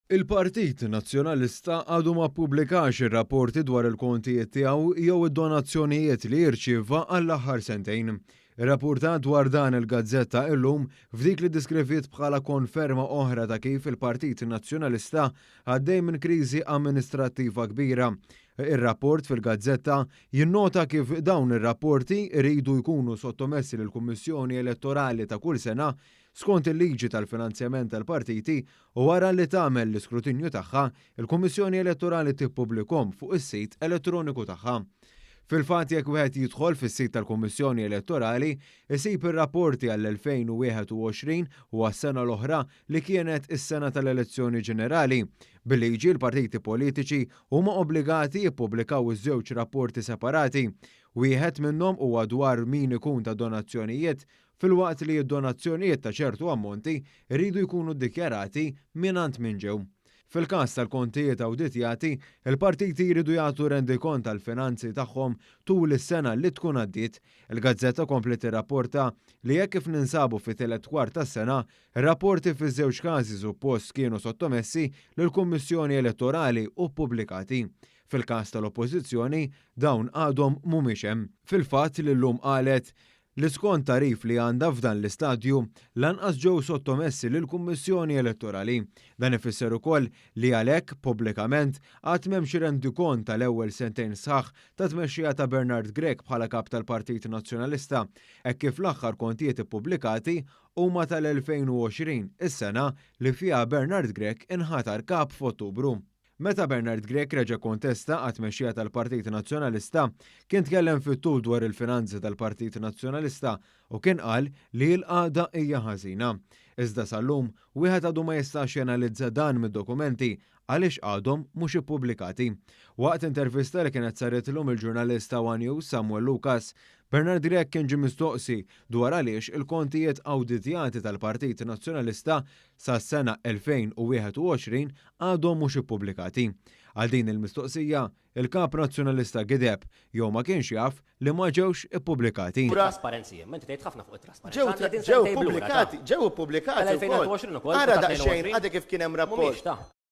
Il-Partit Nazzjonalista għadu ma ppubblikax ir-rapporti dwar il-kontijiet tiegħu jew id-donazzjonijiet li rċieva għall-aħħar sentejn. Irrappurtat dwar dan il-gazzetta Illum f'dik li ddiskriviet bħala konferma oħra ta' kif il-Partit Nazzjonalista għaddej minn kriżi amministrattiva kbira. Ir-rapport fil-gazzetta jinnota kif dawn ir-rapporti jridu jkunu sottomessi lill-Kummissjoni Elettorali ta' kull sena skont il-liġi tal-finanzjament tal-partiti u wara li tagħmel l-iskrutinju tagħha, il-Kummissjoni Elettorali tippubblikhom fuq is-sit elettroniku tagħha. Fil-fatt jekk wieħed jidħol fis-sit tal-Kummissjoni Elettorali, isib ir-rapporti għall-2021 u għas-sena l-oħra li kienet is-sena tal-elezzjoni ġenerali. Bil-liġi l-partiti politiċi huma obbligati jippubblikaw iż-żewġ rapporti separati. Wieħed minnhom huwa dwar min ikun ta donazzjonijiet filwaqt li d-donazzjonijiet ta' ċertu ammonti jridu jkunu ddikjarati mingħand min ġew. Fil-każ tal-kontijiet awditjati, il-partiti jridu jagħtu rendikont tal-finanzi tagħhom tul is-sena li tkun għaddiet. Il-gazzetta kompliet tirrapporta li hekk kif ninsabu fit-tielet kwart tas-sena, ir-rapporti fiż-żewġ każi suppost kienu sottomessi lill-Kummissjoni Elettorali u ppubblikati. Fil-każ tal-Oppożizzjoni, dawn għadhom mhumiex hemm. Fil-fatt, l-Illum qalet li skont tagħrif li għandha f'dan l-istadju, lanqas ġew sottomessi lill-Kummissjoni Elettorali. Dan ifisser ukoll li għalhekk, pubblikament, għad m'hemmx rendikont tal-ewwel sentejn sħaħ ta' tmexxija ta' Bernard Grech bħala Kap tal-Partit Nazzjonalista, hekk kif l-aħħar kontijiet ippubblikati huma tal-2020, is-sena li fiha Bernard Grech inħatar Kap f'Ottubru. Meta Bernard Grech reġa' kkontesta għat-tmexxija tal-Partit Nazzjonalista, kien tkellem fit-tul dwar il-finanzi tal-Partit Nazzjonalista u kien qal li l-qagħda hija ħażina. Iżda sal-lum, wieħed għadu ma jistax janalizza dan mid-dokumenti għaliex għadhom mhux ippubblikati. Waqt intervista li kienet saritlu mill-ġurnalist ta' one News Samuel Lucas, Bernard Grech kien ġie mistoqsi dwar għaliex il-kontijiet awditjati tal-Partit Nazzjonalista sas-sena 2021 għadhom mhux ippubblikati. Għal din il-mistoqsija, il-Kap Nazzjonalista gideb jew ma kienx jaf li ma ġewx ippubblikati. Trasparenzi, imma inti tgħid ħafna fuq it-trasparenza. Ġew Għandna din ġew sentejn b'lura, ta. pubblikati, ġew ippubblikati Tal-2021 ukoll, Ara u ta' daqsxejn 22. għadha kif kien hemm Mhumiex, rapport. ta.